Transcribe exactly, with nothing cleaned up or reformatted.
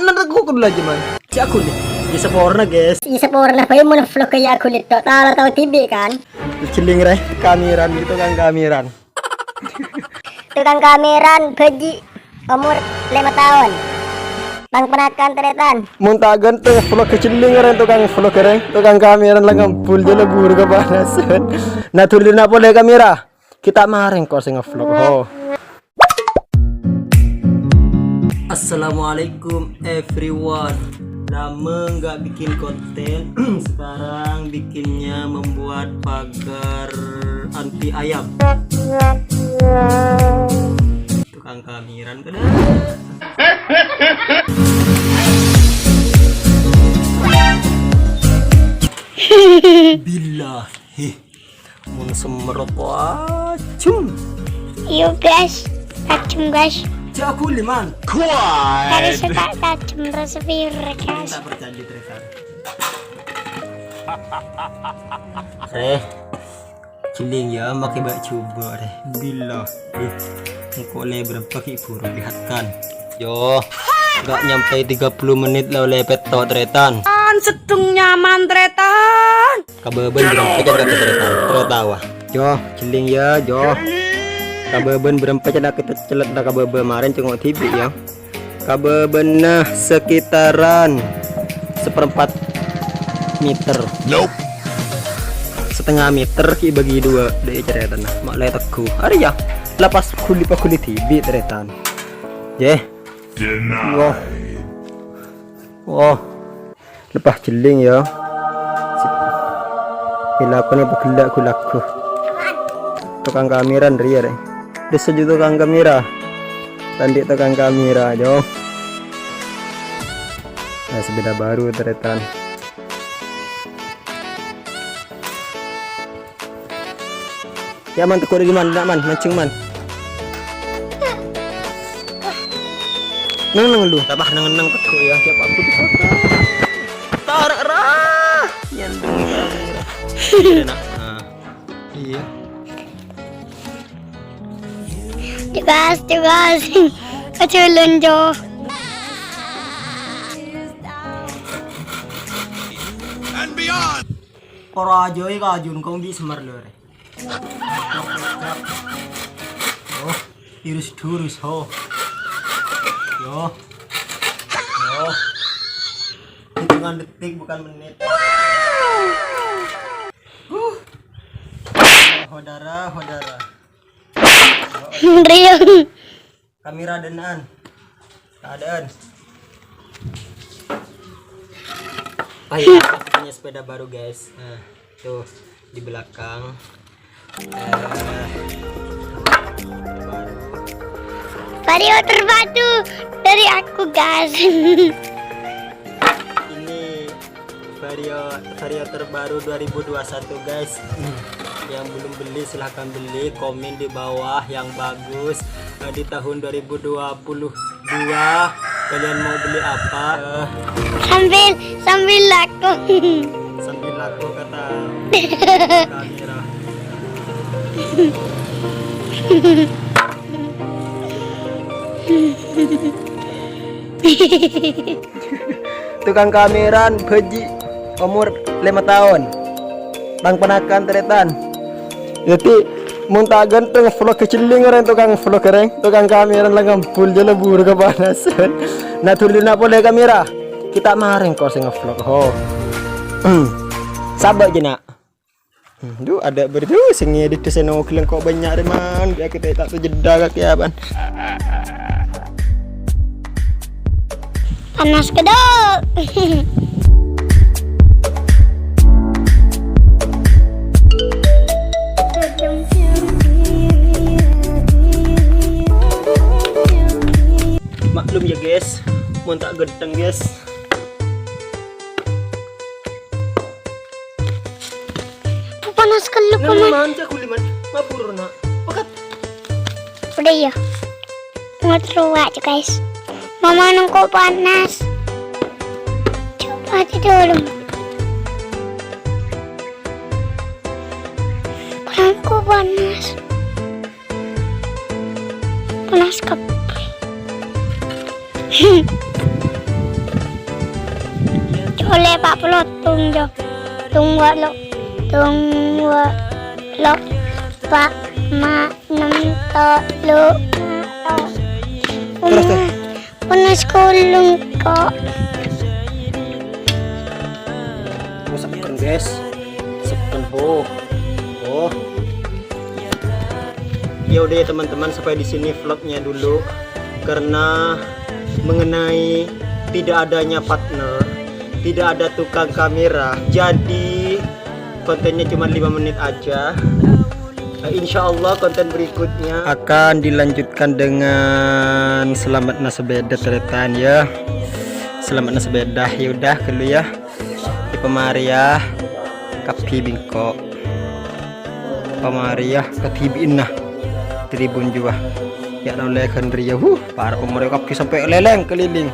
Nang teggu' kudu laju, Man. Cak ghuli. Iyâ saporana, guys. Iyâ saporana bhâi mon vlog kaya ghuli tok. Tao la tao dhibi' kan? Jhelling rè, kameran gitu kan kameran. Tukang kameran bhâji' omor lèma taon. Pang-ponakan tarètan. Mon ta' ghânteng vlog jhelling rè tukang vlog rè. Tukang kameran la ngambul jâ la buru kapanasan. Nah, dhuli na' polè kamera. Kita marèng kok sè ngevlog, ho. Assalamualaikum everyone. Lama nggak bikin konten, sekarang bikinnya membuat pagar anti ayam. Tukang kamiran kada. Billahi. Mon semmer apa ajum? Iyo, guys. Tajam, guys. Jago liman. Harus suka tajam rasa pire, guys. Tak percaya di Tresan. Eh, jhelling ya, make bak jubah deh. Billah. Eh, engko' le berapa ki buru lihat kan. Yo, nggak nyampe tiga puluh menit lo lepet to, Tretan. An sedung nyaman, Tretan. Kabâbâna berempa cèt kakè terro tao. Jo, jhelling ya, jo. Kabâbâna berempa cèt kakè te-, cellet la kabâbâ marèn cèngo' dhibi' ya. Kabâbâna sekitaran seperempat meter. Nope. Setengah meter ki bagi dua, dek ceritana. Mak lè teggu. Arè ya. Lepas ghuli-paghuli dhibi' tarètan. Jeh. Wah. Wah. Lepas jhelling ya. Sip. Lakona pagella' ghu-lagghu. Tukang kamera rèya, rè. Dessa ju tukang kamera. Tandhi tukang kamera, jo. Nah, sepeda baru tarètan. Ya, Man, teggu' lagi, Man. Nak, Man, mancing, Man. Neng, neng lu. Tambah neng, neng teggu' ya. Siapa aku bisa? Tarik, rah. Nyandung. Iya, nak. Nah. Iya. Tugas, tugas. Kecilin, Jo. And beyond. Para aja, eh, kajun kong di semar lho, rè. Oh, tirus-durus, ho. Yo. Yo. Hitungan detik, bukan menit. Huh. Hodara, hodara. Riung. Kamera denaan. Keadaan. Oh iya, aku punya sepeda baru, guys. Nah, tuh di belakang. Eh, baru. Vario terbaru dari aku, guys. Ini Vario, Vario terbaru dua ribu dua satu, guys. Yang belum beli, silahkan beli, komen di bawah yang bagus. Eh, di tahun dua ribu dua puluh dua, kalian mau beli apa? Eh, sambil, sambil laku. Sambil laku kata kamera. Tukang kameran bhâji' omor lèma taon. Pang-ponakan tarètan. Dhâddhi, mon ta' ghânteng vlog jhelling orèng tukang vlog orèng, tukang kameran la ngambul jâ la buru kapanasan. Nah, dhulina polè kamera. Kita marèng kok sè ngevlog, ho. Sabâ' jâ, Nak. Hmm, du, ada berdua sing ngedit desain ogelang kok banyak, rè, Man. Biar kita tak terjeda kaki, ya, Man. Panas kedok. Maklum ya, guys, mon ta' ghânteng, guys. Panas kellu, Paman. Nang man, cak kuli, Man. Mabur, Nak. Pekat. Udah, iya. Nggak terluak, guys. Mama nengko panas. Coba aja dulu. Nengko panas. Panas kabeh. Lè' pa' polo tung, Jo. Tung wa' lo', tung wa' lo', pa' ma' nem to lo' ma' to. Terus, terus. Pernah sekolah kok. Oh, sekken, guys. Sekken, ho. Oh. Ya udah ya, teman-teman, sampai di sini vlognya dulu. Karena mengenai tidak adanya partner, tidak ada tukang kamera, jadi kontennya cuma lima menit aja. Eh, insya Allah konten berikutnya akan dilanjutkan dengan selamat nasabeda, tarètan, ya. Selamat nasabeda, ya udah, ghâllu, ya. Èpamarèya kabbhi bi' engko'. Èpamarèya kadhibi'na Tribun Juwa. Ya' nolè ghân rèya, huh, para pamarèya kabbhi sampè' lèlèng keliling.